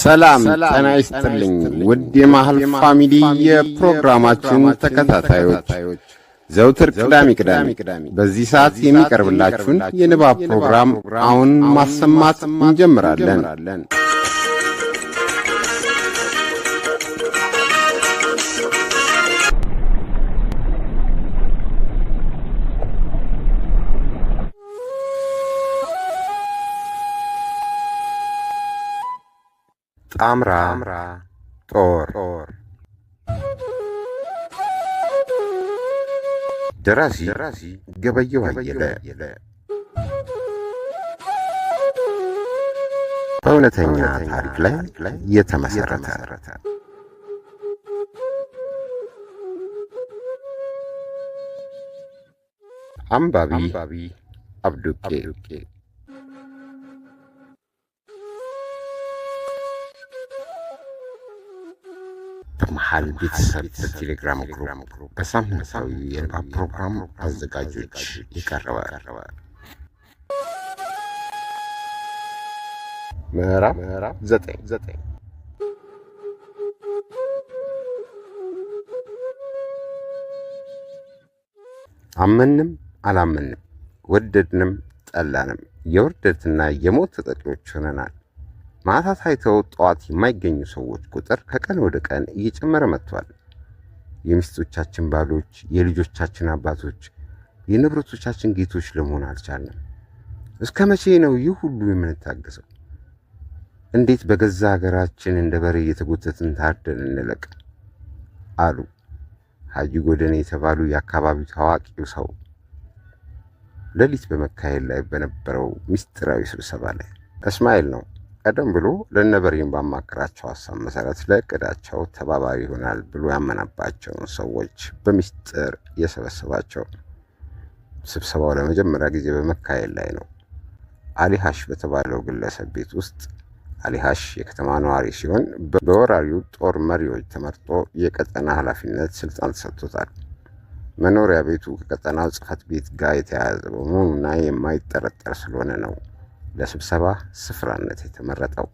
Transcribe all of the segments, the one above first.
ሰላም ጤና ይስጥልኝ ውድ የመሃል ፋሚሊ የፕሮግራማችን ተከታታዮች፣ ዘውትር ቅዳሜ ቅዳሜ በዚህ ሰዓት የሚቀርብላችሁን የንባብ ፕሮግራም አሁን ማሰማት እንጀምራለን። ጣምራ ጦር። ደራሲ ገበየሁ አየለ። በእውነተኛ ታሪክ ላይ የተመሰረተ። አንባቢ አብዱቄ። በመሃል ቤተሰብ በቴሌግራም ግሩፕ በሳምንታዊ የንባብ ፕሮግራም አዘጋጆች የቀረበ። ምዕራፍ 9። አመንም አላመንም፣ ወደድንም ጠላንም የውርደትና የሞት ተጠቂዎች ሆነናል። ማታ ታይተው ጠዋት የማይገኙ ሰዎች ቁጥር ከቀን ወደ ቀን እየጨመረ መጥቷል። የሚስቶቻችን ባሎች፣ የልጆቻችን አባቶች፣ የንብረቶቻችን ጌቶች ለመሆን አልቻልንም። እስከ መቼ ነው ይህ ሁሉ የምንታገሰው? እንዴት በገዛ ሀገራችን እንደ በሬ እየተጎተትን ታርደን እንለቅ? አሉ ሀጂ ጎደኔ የተባሉ የአካባቢው ታዋቂው ሰው ሌሊት በመካሄድ ላይ በነበረው ምስጢራዊ ስብሰባ ላይ። እስማኤል ነው ቀደም ብሎ ለነበሪን ባማከራቸው ሀሳብ መሰረት ለእቅዳቸው ተባባሪ ይሆናል ብሎ ያመናባቸውን ሰዎች በሚስጥር የሰበሰባቸው። ስብሰባው ለመጀመሪያ ጊዜ በመካሄድ ላይ ነው። አሊሃሽ በተባለው ግለሰብ ቤት ውስጥ። አሊሃሽ የከተማ ነዋሪ ሲሆን በወራሪው ጦር መሪዎች ተመርጦ የቀጠና ኃላፊነት ስልጣን ተሰጥቶታል። መኖሪያ ቤቱ ከቀጠናው ጽሕፈት ቤት ጋር የተያያዘ በመሆኑና የማይጠረጠር ስለሆነ ነው ለስብሰባ ስፍራነት የተመረጠው።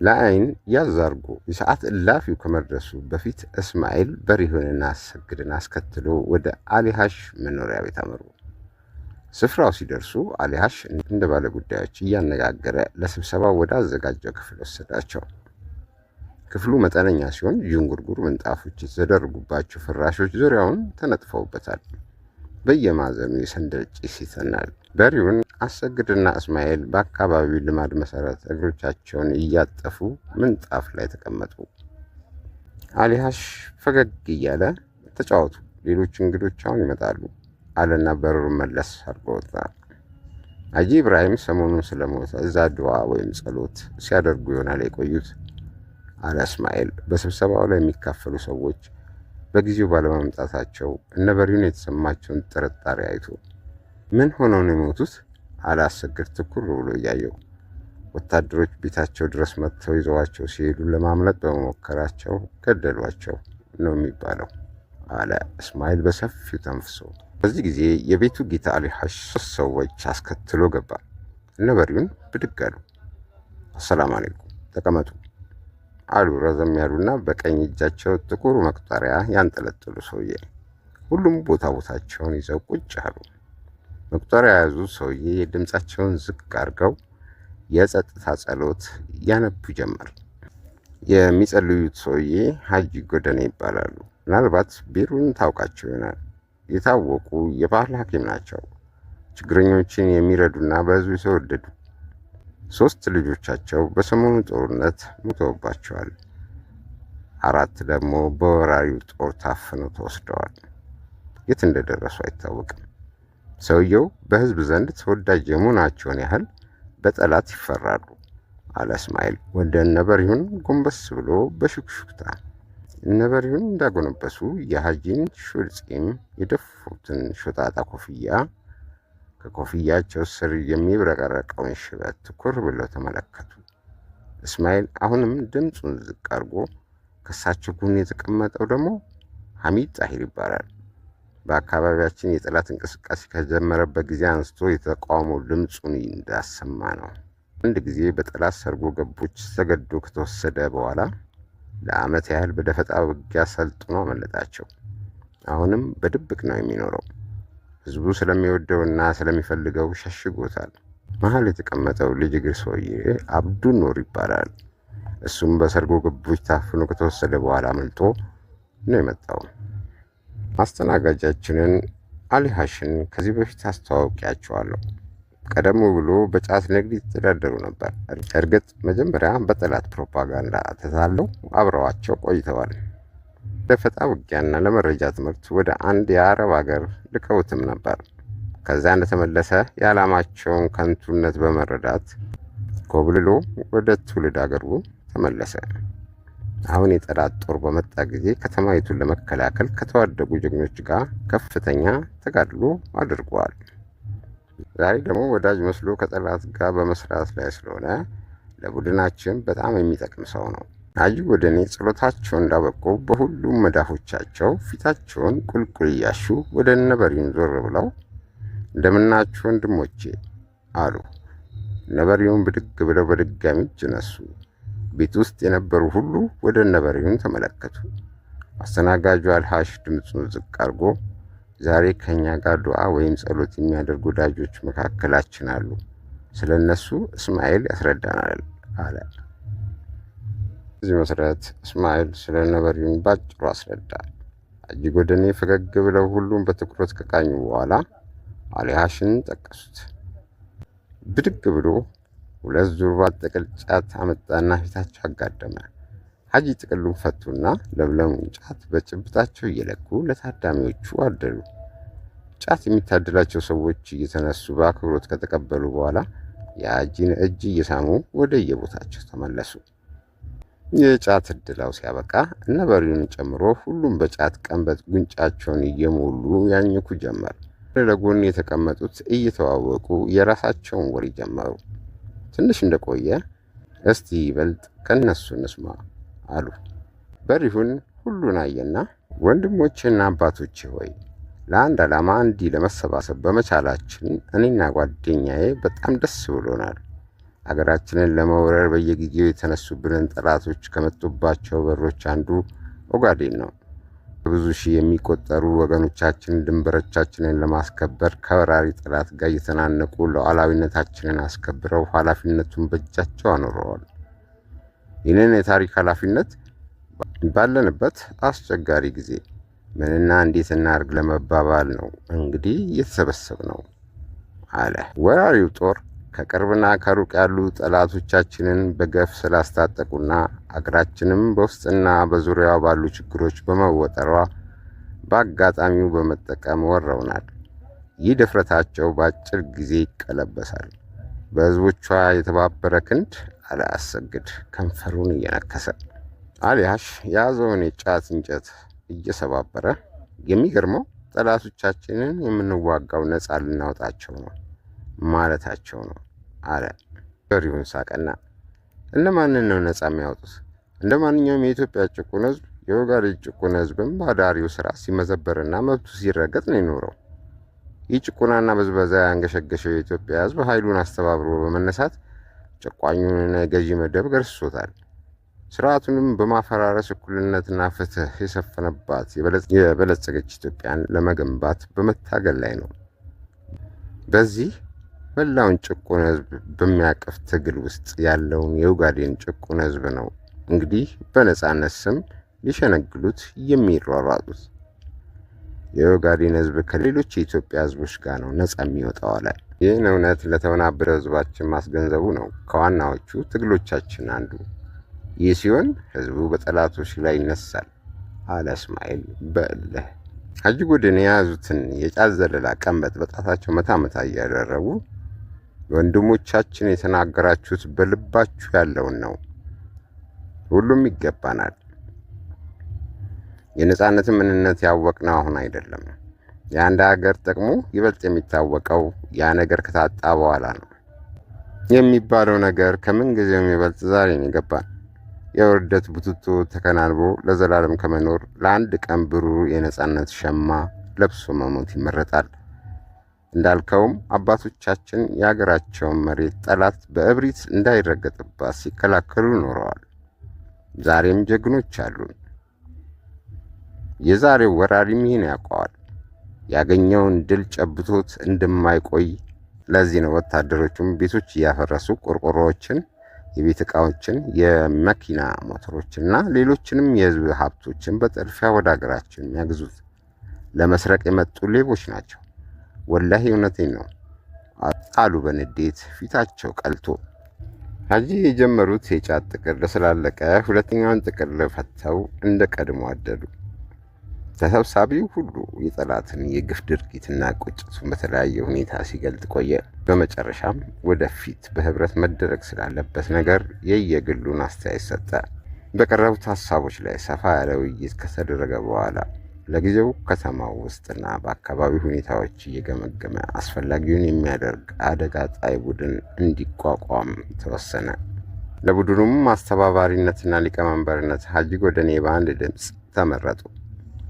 ለአይን ያዝ አርጎ የሰዓት እላፊው ከመድረሱ በፊት እስማኤል በሪሁንና አሰግድን አስከትሎ ወደ አሊሃሽ መኖሪያ ቤት አመሩ። ስፍራው ሲደርሱ አሊሃሽ እንደ ባለ ጉዳዮች እያነጋገረ ለስብሰባው ወደ አዘጋጀው ክፍል ወሰዳቸው። ክፍሉ መጠነኛ ሲሆን ዥንጉርጉር ምንጣፎች የተዘረጉባቸው ፍራሾች ዙሪያውን ተነጥፈውበታል። በየማዕዘኑ የሰንደል ጭስ ይተናል። በሪሁን፣ አሰግድና እስማኤል በአካባቢው ልማድ መሰረት እግሮቻቸውን እያጠፉ ምንጣፍ ላይ ተቀመጡ። አሊሃሽ ፈገግ እያለ "ተጫወቱ፣ ሌሎች እንግዶች አሁን ይመጣሉ" አለና በሩን መለስ አድርጎ ወጣ። ሀጂ ኢብራሂም ሰሞኑን ስለሞተ እዛ ድዋ ወይም ጸሎት ሲያደርጉ ይሆናል የቆዩት አለ እስማኤል። በስብሰባው ላይ የሚካፈሉ ሰዎች በጊዜው ባለመምጣታቸው እነ በሪሁን የተሰማቸውን ጥርጣሬ አይቶ። "ምን ሆነው ነው የሞቱት?" አለ አሰግድ ትኩር ብሎ እያየው። "ወታደሮች ቤታቸው ድረስ መጥተው ይዘዋቸው ሲሄዱ ለማምለጥ በመሞከራቸው ገደሏቸው ነው የሚባለው" አለ እስማኤል በሰፊው ተንፍሶ። በዚህ ጊዜ የቤቱ ጌታ አሊሐሽ ሶስት ሰዎች አስከትሎ ገባ። እነ በሪሁን ብድግ አሉ። "አሰላም አለይኩም፣ ተቀመጡ" አሉ ረዘም ያሉና በቀኝ እጃቸው ጥቁር መቁጠሪያ ያንጠለጠሉ ሰውዬ። ሁሉም ቦታ ቦታቸውን ይዘው ቁጭ አሉ። መቁጠሪያ የያዙት ሰውዬ ድምፃቸውን ዝቅ አድርገው የጸጥታ ጸሎት ያነቡ ጀመር። የሚጸልዩት ሰውዬ ሀጂ ጎደኔ ይባላሉ። ምናልባት ቢሩን ታውቃቸው ይሆናል። የታወቁ የባህል ሐኪም ናቸው። ችግረኞችን የሚረዱና በሕዝቡ የተወደዱ። ሶስት ልጆቻቸው በሰሞኑ ጦርነት ሞተውባቸዋል። አራት ደግሞ በወራሪው ጦር ታፍነው ተወስደዋል። የት እንደደረሱ አይታወቅም። ሰውየው በሕዝብ ዘንድ ተወዳጅ የመሆናቸውን ያህል በጠላት ይፈራሉ አለ እስማኤል ወደ እነ በሪሁን ጎንበስ ብሎ በሹክሹክታ። እነ በሪሁን እንዳጎነበሱ የሀጂን ሹል ጺም፣ የደፉትን ሾጣጣ ኮፍያ፣ ከኮፍያቸው ስር የሚብረቀረቀውን ሽበት ትኩር ብለው ተመለከቱ። እስማኤል አሁንም ድምፁን ዝቅ አድርጎ፣ "ከሳቸው ጎን የተቀመጠው ደግሞ ሐሚድ ጣሂር ይባላል። በአካባቢያችን የጠላት እንቅስቃሴ ከጀመረበት ጊዜ አንስቶ የተቃውሞ ድምፁን እንዳሰማ ነው። አንድ ጊዜ በጠላት ሰርጎ ገቦች ተገዶ ከተወሰደ በኋላ ለዓመት ያህል በደፈጣ ውጊያ ሰልጥኖ አመለጣቸው። አሁንም በድብቅ ነው የሚኖረው። ህዝቡ ስለሚወደውና ስለሚፈልገው ሸሽጎታል። መሀል የተቀመጠው ልጅ እግር ሰውዬ አብዱ ኑር ይባላል። እሱም በሰርጎ ገቦች ታፍኖ ከተወሰደ በኋላ አመልጦ ነው የመጣው። አስተናጋጃችንን አሊ ሐሽን ከዚህ በፊት አስተዋውቂያቸዋለሁ። ቀደም ብሎ በጫት ንግድ ይተዳደሩ ነበር። እርግጥ መጀመሪያ በጠላት ፕሮፓጋንዳ ተታለው አብረዋቸው ቆይተዋል። ለፈጣ ውጊያና ለመረጃ ትምህርት ወደ አንድ የአረብ ሀገር ልከውትም ነበር። ከዚያ እንደተመለሰ የዓላማቸውን ከንቱነት በመረዳት ኮብልሎ ወደ ትውልድ አገሩ ተመለሰ። አሁን የጠላት ጦር በመጣ ጊዜ ከተማይቱን ለመከላከል ከተዋደጉ ጀግኖች ጋር ከፍተኛ ተጋድሎ አድርጓል። ዛሬ ደግሞ ወዳጅ መስሎ ከጠላት ጋር በመስራት ላይ ስለሆነ ለቡድናችን በጣም የሚጠቅም ሰው ነው። ሀጂ ጎደኔ ጸሎታቸውን እንዳበቁ በሁሉም መዳፎቻቸው ፊታቸውን ቁልቁል እያሹ ወደ እነበሪውን ዞር ብለው እንደምናችሁ ወንድሞቼ አሉ። እነበሪውን ብድግ ብለው በድጋሚ እጅ ነሱ። ቤት ውስጥ የነበሩ ሁሉ ወደ እነበሪውን ተመለከቱ። አስተናጋጁ አልሃሽ ድምፁን ዝቅ አድርጎ ዛሬ ከኛ ጋር ዱዓ ወይም ጸሎት የሚያደርጉ ወዳጆች መካከላችን አሉ። ስለ እነሱ እስማኤል ያስረዳናል አለ። በዚህ መሰረት እስማኤል ስለ ነበሪውን ባጭሩ አስረዳ። ሀጂ ጎደኔ ፈገግ ብለው ሁሉም በትኩረት ከቃኙ በኋላ አሊሃሽን ጠቀሱት። ብድግ ብሎ ሁለት ዙርባ ጥቅል ጫት አመጣና ፊታቸው አጋደመ። ሀጂ ጥቅሉን ፈቱና ለምለሙን ጫት በጭብጣቸው እየለኩ ለታዳሚዎቹ አደሉ። ጫት የሚታደላቸው ሰዎች እየተነሱ በአክብሮት ከተቀበሉ በኋላ የሀጂን እጅ እየሳሙ ወደ የቦታቸው ተመለሱ። የጫት እድላው ሲያበቃ እነ በሪውን ጨምሮ ሁሉም በጫት ቀንበጥ ጉንጫቸውን እየሞሉ ያኝኩ ጀመር። ለጎን የተቀመጡት እየተዋወቁ የራሳቸውን ወሬ ጀመሩ። ትንሽ እንደቆየ እስቲ ይበልጥ ከነሱ እንስማ አሉ። በሪሁን ሁሉን አየና ወንድሞቼና አባቶቼ ሆይ ለአንድ ዓላማ እንዲህ ለመሰባሰብ በመቻላችን እኔና ጓደኛዬ በጣም ደስ ብሎናል። አገራችንን ለመውረር በየጊዜው የተነሱብንን ጠላቶች ከመጡባቸው በሮች አንዱ ኦጋዴን ነው። በብዙ ሺህ የሚቆጠሩ ወገኖቻችን ድንበሮቻችንን ለማስከበር ከበራሪ ጠላት ጋር እየተናነቁ ሉዓላዊነታችንን አስከብረው ኃላፊነቱን በእጃቸው አኖረዋል። ይህንን የታሪክ ኃላፊነት ባለንበት አስቸጋሪ ጊዜ ምንና እንዴት እናርግ ለመባባል ነው እንግዲህ እየተሰበሰብ ነው አለ። ወራሪው ጦር ከቅርብና ከሩቅ ያሉ ጠላቶቻችንን በገፍ ስላስታጠቁና አገራችንም በውስጥና በዙሪያዋ ባሉ ችግሮች በመወጠሯ በአጋጣሚው በመጠቀም ወረውናል። ይህ ድፍረታቸው በአጭር ጊዜ ይቀለበሳል። በሕዝቦቿ የተባበረ ክንድ አለ አሰግድ ከንፈሩን እየነከሰ። አሊያሽ የያዘውን የጫት እንጨት እየሰባበረ የሚገርመው ጠላቶቻችንን የምንዋጋው ነፃ ልናወጣቸው ነው ማለታቸው ነው አለ። በሪሁን ሳቀና እነማንን ነው ነፃ የሚያወጡት? እንደ ማንኛውም የኢትዮጵያ ጭቁን ሕዝብ የኦጋዴን ጭቁን ሕዝብም በአዳሪው ስራ ሲመዘበርና መብቱ ሲረገጥ ነው የኖረው። ይህ ጭቆናና ብዝበዛ ያንገሸገሸው የኢትዮጵያ ሕዝብ ኃይሉን አስተባብሮ በመነሳት ጨቋኙንና የገዢ መደብ ገርስሶታል። ስርዓቱንም በማፈራረስ እኩልነትና ፍትህ የሰፈነባት የበለጸገች ኢትዮጵያን ለመገንባት በመታገል ላይ ነው። በዚህ መላውን ጭቁን ሕዝብ በሚያቅፍ ትግል ውስጥ ያለውን የኦጋዴን ጭቁን ሕዝብ ነው እንግዲህ በነጻነት ስም ሊሸነግሉት የሚሯሯጡት። የኦጋዴን ሕዝብ ከሌሎች የኢትዮጵያ ሕዝቦች ጋር ነው ነጻ የሚወጣው አለ። ይህን እውነት ለተወናበደው ሕዝባችን ማስገንዘቡ ነው ከዋናዎቹ ትግሎቻችን አንዱ። ይህ ሲሆን ሕዝቡ በጠላቶች ላይ ይነሳል አለ እስማኤል በእልህ። ሀጂ ጎደኔ የያዙትን የጫት ዘለላ ቀንበጥ በጣታቸው መታ መታ እያደረጉ ወንድሞቻችን የተናገራችሁት በልባችሁ ያለውን ነው። ሁሉም ይገባናል። የነጻነትን ምንነት ያወቅነው አሁን አይደለም። የአንድ ሀገር ጥቅሙ ይበልጥ የሚታወቀው ያ ነገር ከታጣ በኋላ ነው የሚባለው ነገር ከምን ጊዜውም ይበልጥ ዛሬ ነው የገባን። የውርደት ቡትቶ ተከናንቦ ለዘላለም ከመኖር ለአንድ ቀን ብሩህ የነጻነት ሸማ ለብሶ መሞት ይመረጣል። እንዳልከውም አባቶቻችን የአገራቸውን መሬት ጠላት በእብሪት እንዳይረገጥባት ሲከላከሉ ኖረዋል። ዛሬም ጀግኖች አሉን። የዛሬው ወራሪም ይህን ያውቀዋል። ያገኘውን ድል ጨብቶት እንደማይቆይ። ለዚህ ነው ወታደሮቹም ቤቶች እያፈረሱ ቆርቆሮዎችን፣ የቤት ዕቃዎችን፣ የመኪና ሞተሮችንና ሌሎችንም የሕዝብ ሀብቶችን በጥድፊያ ወደ አገራችን የሚያግዙት። ለመስረቅ የመጡ ሌቦች ናቸው። ወላሂ እውነቴን ነው አሉ በንዴት ፊታቸው ቀልቶ። ሀጂ የጀመሩት የጫት ጥቅል ስላለቀ ሁለተኛውን ጥቅል ፈተው እንደ ቀድሞ አደሉ። ተሰብሳቢው ሁሉ የጠላትን የግፍ ድርጊትና ቁጭቱን በተለያየ ሁኔታ ሲገልጥ ቆየ። በመጨረሻም ወደፊት በህብረት መደረግ ስላለበት ነገር የየግሉን አስተያየት ሰጠ። በቀረቡት ሀሳቦች ላይ ሰፋ ያለ ውይይት ከተደረገ በኋላ ለጊዜው ከተማው ውስጥና በአካባቢው ሁኔታዎች እየገመገመ አስፈላጊውን የሚያደርግ አደጋ ጣይ ቡድን እንዲቋቋም ተወሰነ። ለቡድኑም አስተባባሪነትና ሊቀመንበርነት ሀጂ ጎደኔ በአንድ ድምፅ ተመረጡ።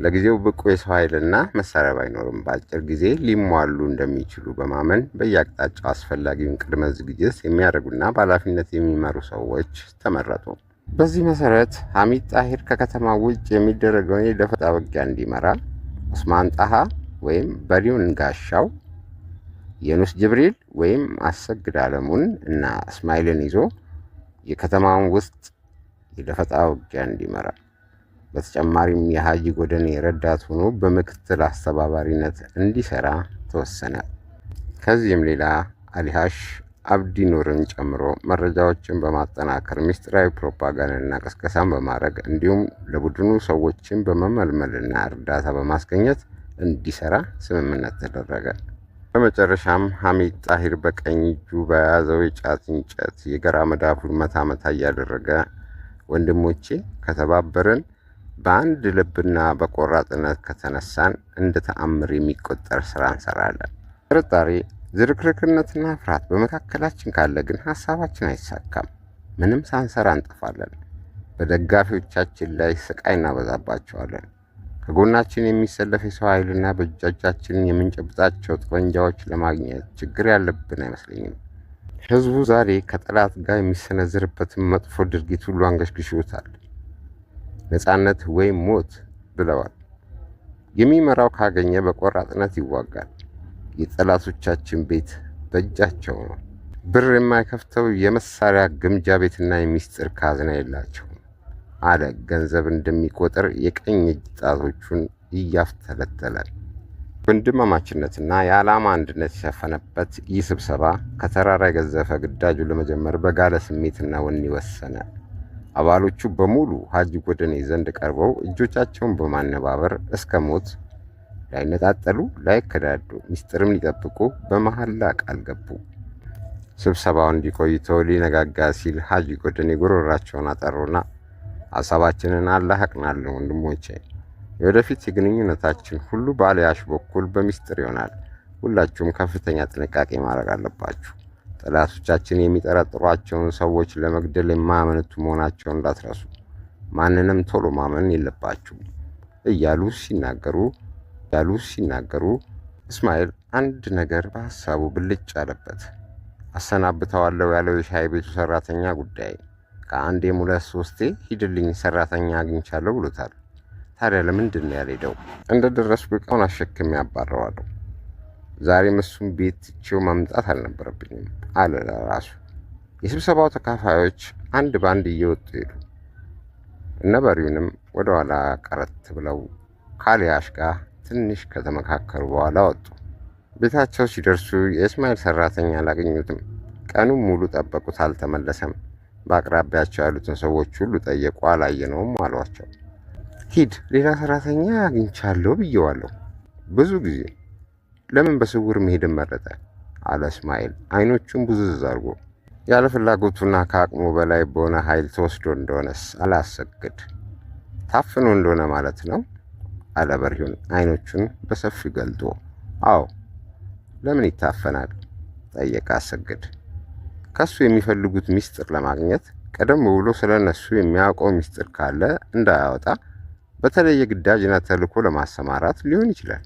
ለጊዜው ብቁ የሰው ኃይልና መሳሪያ ባይኖርም በአጭር ጊዜ ሊሟሉ እንደሚችሉ በማመን በየአቅጣጫው አስፈላጊውን ቅድመ ዝግጅት የሚያደርጉና በኃላፊነት የሚመሩ ሰዎች ተመረጡ። በዚህ መሰረት ሐሚድ ጣሂር ከከተማ ውጭ የሚደረገውን የደፈጣ ውጊያ እንዲመራ፣ ኡስማን ጣሃ ወይም በሪውን ጋሻው፣ የኑስ ጅብሪል ወይም አሰግድ አለሙን እና እስማኤልን ይዞ የከተማውን ውስጥ የደፈጣ ውጊያ እንዲመራ፣ በተጨማሪም የሀጂ ጎደኔ ረዳት ሆኖ በምክትል አስተባባሪነት እንዲሰራ ተወሰነ። ከዚህም ሌላ አሊሃሽ አብዲ ኑርን ጨምሮ መረጃዎችን በማጠናከር ምስጢራዊ ፕሮፓጋንዳና ቅስቀሳን በማድረግ እንዲሁም ለቡድኑ ሰዎችን በመመልመልና እርዳታ በማስገኘት እንዲሰራ ስምምነት ተደረገ። በመጨረሻም ሐሚድ ጣሂር በቀኝ እጁ በያዘው የጫት እንጨት የግራ መዳፉን መታ መታ እያደረገ፣ ወንድሞቼ፣ ከተባበርን፣ በአንድ ልብና በቆራጥነት ከተነሳን እንደ ተአምር የሚቆጠር ስራ እንሰራለን። ጥርጣሬ፣ ዝርክርክነትና ፍርሃት በመካከላችን ካለ ግን ሀሳባችን አይሳካም። ምንም ሳንሰራ እንጠፋለን። በደጋፊዎቻችን ላይ ስቃይ እናበዛባቸዋለን። ከጎናችን የሚሰለፍ የሰው ኃይልና በእጃችን የምንጨብጣቸው ጠመንጃዎች ለማግኘት ችግር ያለብን አይመስለኝም። ህዝቡ ዛሬ ከጠላት ጋር የሚሰነዝርበትን መጥፎ ድርጊት ሁሉ አንገሽግሾታል። ነጻነት ወይም ሞት ብለዋል። የሚመራው ካገኘ በቆራጥነት ይዋጋል። የጠላቶቻችን ቤት በእጃቸው ነው። ብር የማይከፍተው የመሳሪያ ግምጃ ቤትና የሚስጥር ካዝና የላቸውም አለ ገንዘብ እንደሚቆጥር የቀኝ እጅ ጣቶቹን እያፍተለተለ። ወንድማማችነትና የዓላማ አንድነት የሰፈነበት ይህ ስብሰባ ከተራራ የገዘፈ ግዳጁን ለመጀመር በጋለ ስሜትና ወኔ ወሰነ። አባሎቹ በሙሉ ሀጂ ጎደኔ ዘንድ ቀርበው እጆቻቸውን በማነባበር እስከ ሞት ላይነጣጠሉ፣ ላይከዳዱ፣ ሚስጥርም ሊጠብቁ በመሐላ ቃል ገቡ። ስብሰባው እንዲቆይቶ ሊነጋጋ ሲል ሀጂ ጎደኔ ጉሮሯቸውን አጠሩና፣ ሀሳባችንን አላህ ያቅናልን ወንድሞቼ። የወደፊት የግንኙነታችን ሁሉ በአልያሽ በኩል በሚስጥር ይሆናል። ሁላችሁም ከፍተኛ ጥንቃቄ ማድረግ አለባችሁ። ጠላቶቻችን የሚጠረጥሯቸውን ሰዎች ለመግደል የማያመነቱ መሆናቸውን እንዳትረሱ። ማንንም ቶሎ ማመን የለባችሁም እያሉ ሲናገሩ እስማኤል አንድ ነገር በሀሳቡ ብልጭ አለበት። አሰናብተዋለሁ ያለው የሻይ ቤቱ ሰራተኛ ጉዳይ። ከአንዴም ሁለት ሶስቴ ሂድልኝ፣ ሰራተኛ አግኝቻለሁ ብሎታል። ታዲያ ለምንድን ነው ያልሄደው? እንደ ደረስኩ ዕቃውን አሸክሜ ያባረዋለሁ። ዛሬም እሱን ቤት ትቼው መምጣት አልነበረብኝም አለ ለራሱ። የስብሰባው ተካፋዮች አንድ በአንድ እየወጡ ሄዱ። እነ በሪውንም ወደ ኋላ ቀረት ብለው ካሊያሽ ጋር ትንሽ ከተመካከሩ በኋላ ወጡ። ቤታቸው ሲደርሱ የእስማኤል ሰራተኛ አላገኙትም። ቀኑን ሙሉ ጠበቁት፣ አልተመለሰም። በአቅራቢያቸው ያሉትን ሰዎች ሁሉ ጠየቁ፣ አላየነውም አሏቸው። ሂድ፣ ሌላ ሰራተኛ አግኝቻለሁ ብዬዋለሁ ብዙ ጊዜ። ለምን በስውር መሄድን መረጠ? አለ እስማኤል አይኖቹን ቡዝዝ አድርጎ። ያለ ፍላጎቱና ከአቅሙ በላይ በሆነ ኃይል ተወስዶ እንደሆነስ? አላሰግድ ታፍኖ እንደሆነ ማለት ነው አለ በሪሁን አይኖቹን በሰፊው ገልጦ። አዎ፣ ለምን ይታፈናል? ጠየቀ አሰግድ። ከሱ የሚፈልጉት ሚስጥር ለማግኘት ቀደም ብሎ ስለ እነሱ የሚያውቀው ሚስጥር ካለ እንዳያወጣ በተለየ ግዳጅና ተልዕኮ ለማሰማራት ሊሆን ይችላል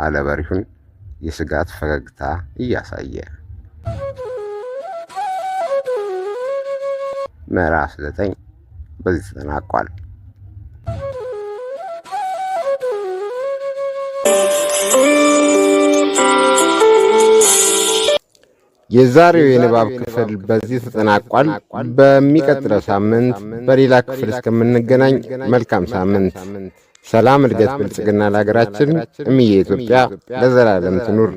አለ በሪሁን የስጋት ፈገግታ እያሳየ። ምዕራፍ 9 በዚህ ተጠናቋል። የዛሬው የንባብ ክፍል በዚህ ተጠናቋል። በሚቀጥለው ሳምንት በሌላ ክፍል እስከምንገናኝ መልካም ሳምንት። ሰላም፣ እድገት፣ ብልጽግና ለሀገራችን። እምዬ ኢትዮጵያ ለዘላለም ትኑር።